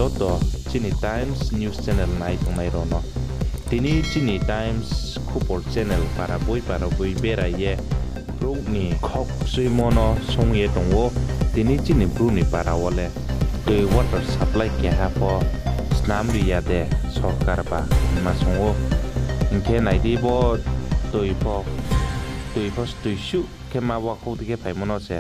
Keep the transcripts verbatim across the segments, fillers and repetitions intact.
Joto chini Times News Channel nai tongnai rao no. Tini chini Times khupor channel para boi para boi berai ye brouh ni khok kchuimo no sung ye tong ou. Tini chini bru ni para wo le tui water supply keha pho snam ri ya de sorkar ba hingma sung ou. Hing khe nai di bo tui pho, tui pho tui suh khe ma wakhou di khe phaimo no se.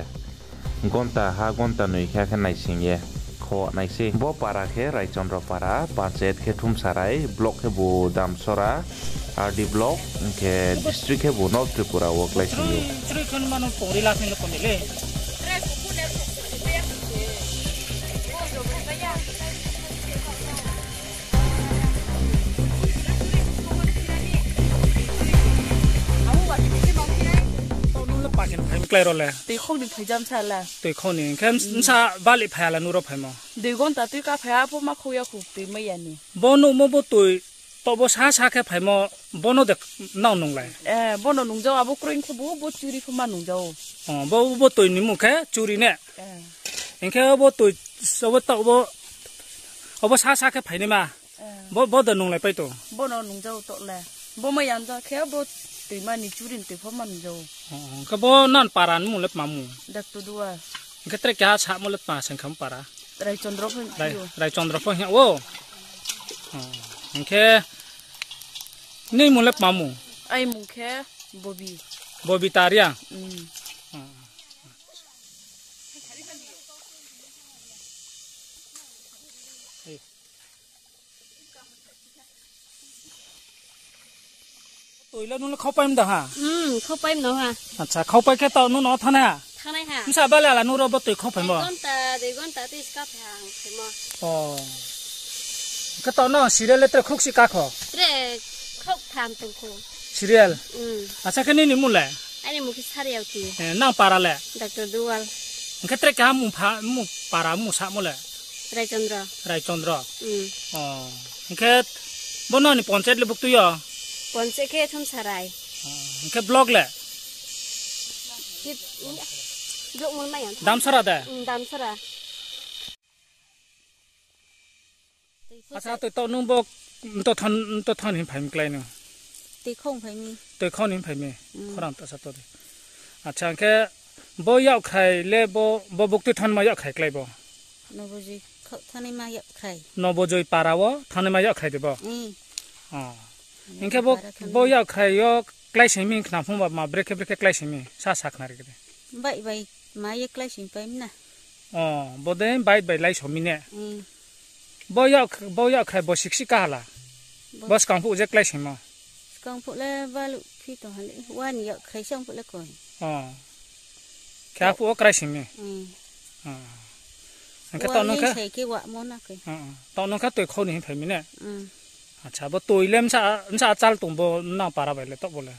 Gonta ha gonta noi kha khe naising ye kho nai sei. Bo para khe Raichondro para, panchayat khe Thumsarai, block khe bo Damsora, R D block, hing khe district khe bo North Tripura wo kláising ou. Chrui khon mano pori la thing le pon le. Taoh nung le pakin phai klái ro le? Tui khong ni phai jam sa la. Tui khong ni, hing khe bsa bali phai ha la nung ro phaimo? Dui gonta tui ka phai ha, pho ma khou ya khu, tui mai ya ni. Bo nuhmo bo tui, taoh bo sa sa khe phaimo, bo no de nang nunglai? Eh, bo no nungjao, abo kroi khe bo, bo churi pho ma nungjao. O, bo, bo tui ni mung khe churi ne? Eh. Hing khe bo tui, abo taoh bo, abo sa sa khe phainaima. Eh. Bo, bo de nunglai pai tong? Bo no nungjao taoh le. Bo mai ya jao khe bo tui ma ni churi ni tui pho ma nungjao. O, hing khe bo nan para ni mung le tma mung? Doctor Duar. Hing khe tre keha samo le tma seng kham para? Raichondro pho hing ou. Raichondro pho hing ou. O, hing khe nini mung le tma mung? Ai mung khe Bobi. Bobi Taria? Hmm. O. Tui le nung le khaupai mda ha? Hmm, khaupai mno ha. Acha, khaupai khe taoh nung no thanai ha? Thanai ha. Bsa bale ala nung ro bo tui khaupai mo? Ek ghonta, dui ghonta tui ska phai ha ang phaimo. O. Khe taoh no serial le tre khrouhsi ka kho? Tre khrouhtham tong kho. Serial? Hmm. Acha, khe nini mung le? Aini mung khe Sariauti. Eh, nang para le? Doctor Duwal. Hing khe tre keha mung pha, mung para mung samo le? Raichondro. Raichondro. Hmm. O. Hing khe bo nini panchayat le buktui yo? Panchayat khe Thumsarai. O. Hing khe block le? Ki, block mul mai ya. Damsara de? Hmm, Damsara. Acha, tui taoh nung bo nto thon, nto thon hing phai mi klái no? Tui khong phai mi. Tui khong hing phai mi. Hmm. Khorang ta sa to de. Acha, hing khe bo yakkhrai le bo, bo buktui thon ma yakkhrai klái bo? Nobojoi kho-, thani ma yakkhrai. Nobojoi para wo thani ma yakkhrai de bo? Hmm. O. Hing khe bo, para thani bo yakkhrai yo kláising mi khna phung ba ma brekhe brekhe kláising mi sa sa khna ri khe de. Bai bai ma ye kláising pai mi na. O, bo de bai bai láiso mi ne? Hmm. Bo yak, bo yakkhrai bo siksi kaha la? Bo. Bo skang phuh je kláisingmo? Skang phuh le baluh phi tong ha le, wani yakkhrai skang phuh le koi. O. Khe aphuh wo kláising mi? Hmm. O. Hing khe wa taoh nung khe? Sai khe wa mo na koi. O, o. Taoh nung khe tui khau ni hing phai mi ne? Hmm. Acha, bo tui le bsa, bsa achal tong bo nang para bai le taoh bo le?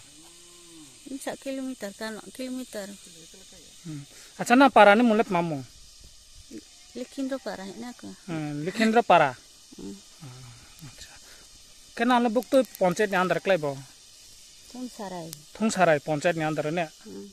Bsa kilometer kano, kilometer. Hmm. Acha, nang para ni mung le tma mung? Likhindro para hing na ko. Hmm, Likhindro para? Hmm. Hmm, acha. Khe nang le buktui panchayat ni under klái bo? Thungsarai. Thungsarai panchayat ni under ne? Hmm.